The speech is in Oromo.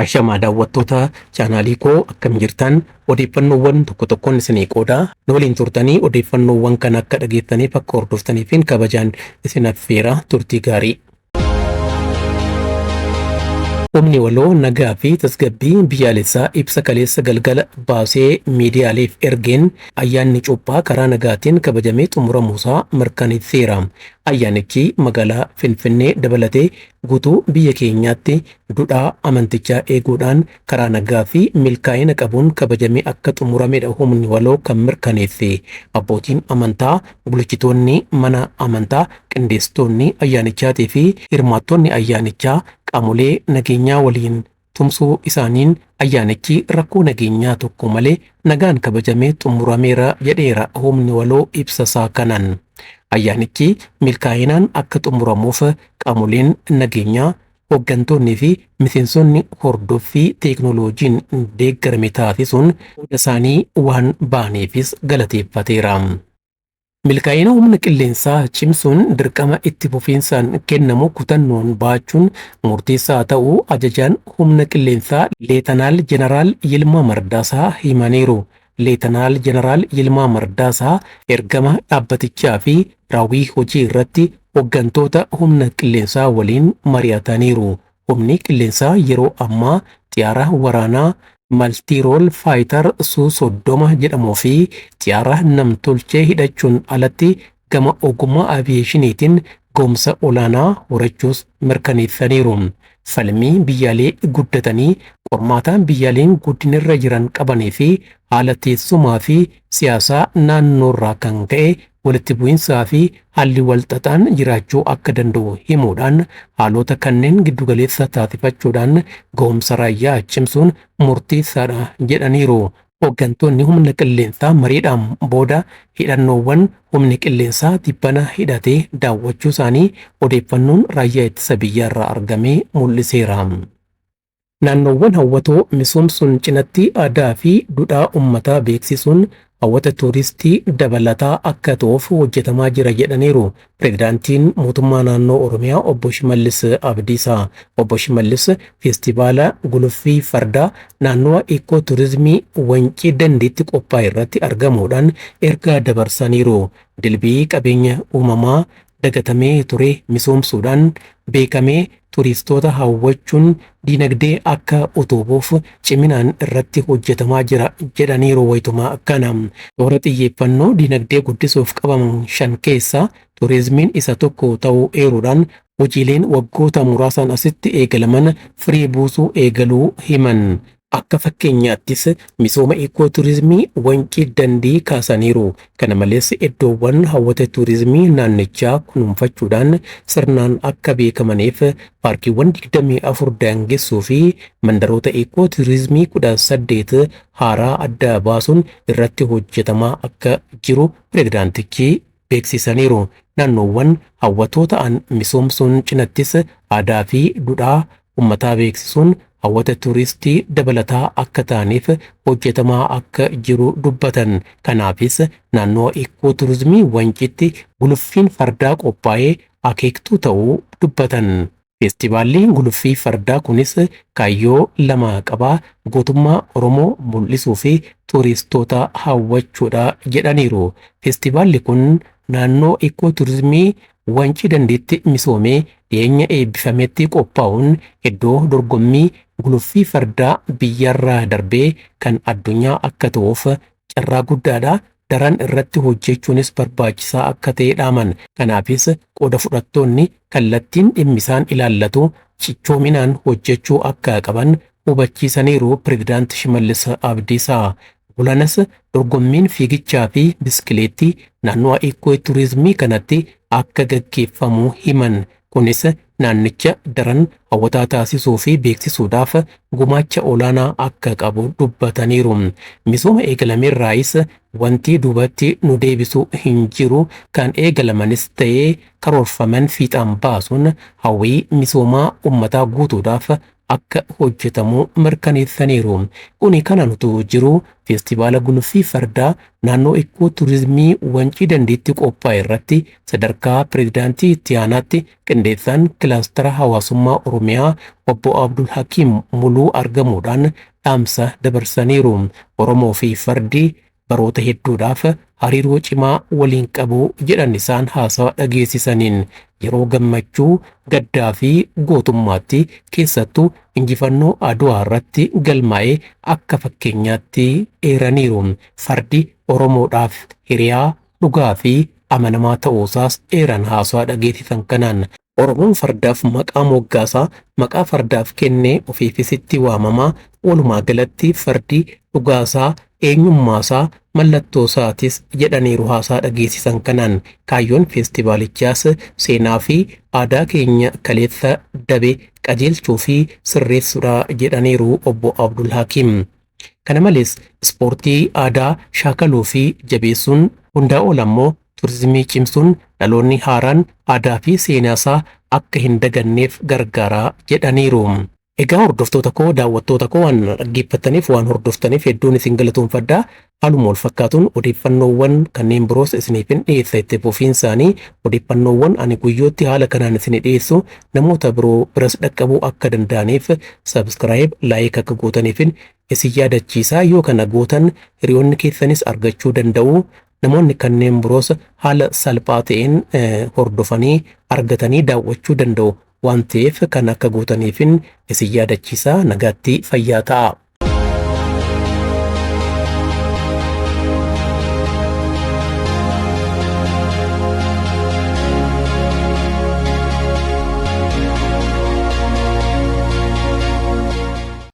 Ashamaa daawwattoota chaanaalii koo, akkam jirtan? Odeeffannoowwan tokko tokkoon isinii qooda. Nu waliin turtanii odeeffannoowwan kana akka dhageessaniif, akka hordoftaniifin kabajaan isin affeera. Turtii gaarii. Humni waloo nagaa fi tasgabbii biyyaalessaa ibsa kaleessa galgala baasee miidiyaaleef ergeen ayyaanni cuuphaa karaa nagaatiin kabajamee xumuramuusaa mirkaneesseera. Ayyaanichi magaalaa Finfinnee dabalatee guutuu biyya keenyaatti duudhaa amantichaa eeguudhaan karaa nagaa fi milkaa'ina qabuun kabajamee akka xumuramedha humni waloo kan mirkaneesse. Abbootiin amantaa, bulchitoonni mana amantaa, qindeessitoonni ayyaanichaatii fi hirmaattonni ayyaanichaa qaamolee nageenyaa waliin tumsuu isaaniin ayyaanichi rakkoo nageenyaa tokko malee nagaan kabajamee xumurameera jedheera humni waloo ibsasaa kanaan. Ayyaanichi milkaa'inaan akka xumuramuuf qaamoleen nageenyaa, hooggantoonnii fi miseensonni hordoffii teeknooloojiin deeggarame taasisuun qooda isaanii waan ba'aniifis galateeffateera. Milkaa'ina humna qilleensaa cimsuun dirqama itti fufiinsaan kennamu kutannoon baachuun murteessaa ta'uu ajajaan humna qilleensaa Leetanaal Jeneraal Yilmaa Mardaasaa himaniiru. Leetanaal Jeneraal Yilmaa Mardaasaa ergama dhaabbatichaa fi raawwii hojii irratti hooggantoota humna qilleensaa waliin mari'ataniiru. Humni qilleensaa yeroo ammaa xiyyaara waraanaa Multirole Fighter Su 30 jedhamuu fi xiyyaara namtolchee hidhachuun alatti gama ogummaa aviyeeshiniitiin ga'umsa olaanaa horachuus mirkaneessaniiru. Falmii biyyaalee guddatanii, qormaataan biyyaaleen guddinarra jiran qabanii fi haala teessumaa fi siyaasaa naannoorraa kan ka'e walitti bu'insaa fi haalli walxaxaan jiraachuu akka danda'u himuudhaan, haalota kanneen giddugaleessa taasifachuudhaan ga'umsa raayyaa cimsuun murteessaadha jedhaniiru. Hooggantoonni humna qilleensaa mariidhaan booda hidhannoowwan humni qilleensaa tibbana hidhatee daawwachuu isaanii odeeffannoon raayyaa ittisa biyyaarraa argamee mul'iseera. Naannoowwan hawwatoo misoomsuun cinatti aadaa fi duudhaa uummataa beeksisuun hawwata tuuristii dabalataa akka ta'uuf hojjetamaa jira jedhaniiru Pireezidaantiin mootummaa naannoo Oromiyaa Obbo Shimallis Abdiisaa. Obbo Shimallis feestivaala guluffii fardaa naannowa Ikoo Turizimii Wancii Dandiitti qophaa'e irratti argamuudhaan ergaa dabarsaniiru. Dilbii qabeenya uumamaa dagatamee ture misoomsuudhaan beekamee turistoota hawwachuun dinagdee akka utubuuf ciminaan irratti hojjetamaa jira jedhaniiru wayituma kana. Toora xiyyeeffannoo dinagdee guddisuuf qabaman shan keessaa turizimiin isa tokko ta'uu eeruudhaan, hojiileen waggoota muraasaan asitti eegalaman firii buusuu eegaluu himan. Akka fakkeenyaattis misooma ikoo turizimii Wancii Dandii kaasaniiru. Kana malees iddoowwan hawwata turizimii naannichaa kunuunfachuudhaan sirnaan akka beekamaniif paarkiiwwan 24 daangessuu fi mandaroota ikoo turizimii 18 haaraa adda baasuun irratti hojjetamaa akka jiru pireezidaantichi beeksisaniiru. Naannoowwan hawwatoo ta'an misoomsuun cinattis aadaa fi duudhaa uummataa beeksisuun hawwata turistii dabalataa akka ta'aniif hojjetamaa akka jiru dubbatan. Kanaafis naannoo ikoo turizimii Wanciitti guluffiin fardaa qophaa'ee akeektuu ta'uu dubbatan. Feestivaalli guluffii fardaa kunis kaayyoo lama qabaa: gootummaa Oromoo mul'isuu fi turistoota hawwachuudha jedhaniiru. Feestivaalli kun naannoo ikoo turizimii Wancii Dandiitti misoomee dhiyeenya eebbifametti qophaa'uun iddoo dorgommii guluffii fardaa biyyarraa darbee kan addunyaa akka ta'uuf carraa guddaadha. Daran irratti hojjechuunis barbaachisaa akka ta'e dhaaman. Kanaafis qooda fudhattoonni kallattiin dhimmisaan ilaallatu cichoominaan hojjechuu akka qaban hubachiisaniiru Pireezidaanti Shimallis Abdiisaa. Bulanas dorgommiin fiigichaa fi biskileettii naannoo ikoo turizimii kanatti akka gaggeeffamu himan. Kunis naannicha daran hawwataa taasisuu fi beeksisuudhaaf gumaacha olaanaa akka qabu dubbataniiru. Misooma eegalameerraayis wanti duubatti nu deebisu hin jiru, kan eegalamanis ta'ee karoorfaman fiixaan baasuun hawwii misoomaa uummataa guutuudhaaf akka hojjetamu mirkaneessaniiru. Kuni kanaan utuu jiru feestivaala guluffii fardaa naannoo ikkoo turizimii Wancii Dandiitti qophaa'e irratti sadarkaa pireezidaantii itti aanaatti qindeessaan kilaastara hawaasummaa Oromiyaa obbo Abdul Hakiim Muluu argamuudhaan dhaamsa dabarsaniiru. Oromoo fi fardi baroota hedduudhaaf hariiroo cimaa waliin qabu jedhan isaan haasawa dhageessisaniin yeroo gammachuu, gaddaa fi gootummaatti keessattuu injifannoo Adwaa irratti galmaa'ee akka fakkeenyaatti eeraniiru. Fardi Oromoodhaaf hiriyaa dhugaa fi amanamaa ta'uusaas eeran haasawa dhageessisan kanaan. Oromoon fardaaf maqaa moggaasaa, maqaa fardaaf kennee ofiifis itti waamamaa, walumaa galatti fardi dhugaasaa, eenyummaasaa, mallattoo isaatis jedhaniiru haasaa dhageessisan kanaan. Kaayyoon feestivaalichaas seenaa fi aadaa keenya kaleessa dabe qajeelchuu fi sirreessuudha jedhaniiru obbo Abdul Hakiim. Kana malees ispoortii aadaa shaakaluu fi jabeessuun hundaa ol ammoo turizimii cimsuun dhaloonni haaraan aadaa fi seenaasaa akka hin daganneef gargaaraa jedhaniiru. Egaa hordoftoota koo, daawwattoota koo, waan dhaggeeffattaniif, waan hordoftaniif hedduun isin galatoomfadha. Haaluma wal fakkaatuun odeeffannoowwan kanneen biroos isiniifin dhiyeessa. Itti fufiinsaanii odeeffannoowwan ani guyyootti haala kanaan isin dhiyeessu namoota biroo biras dhaqqabuu akka danda'aniif subscribe, like akka gootaniifin isin yaadachiisaa. Yoo kana gootan hiriyoonni keessanis argachuu danda'u. Namoonni kanneen biroos haala salphaa ta'een hordofanii argatanii daawwachuu danda'u waan ta'eef kan akka gootaniifin isin yaadachiisaa. Nagaatti, fayyaa ta'a.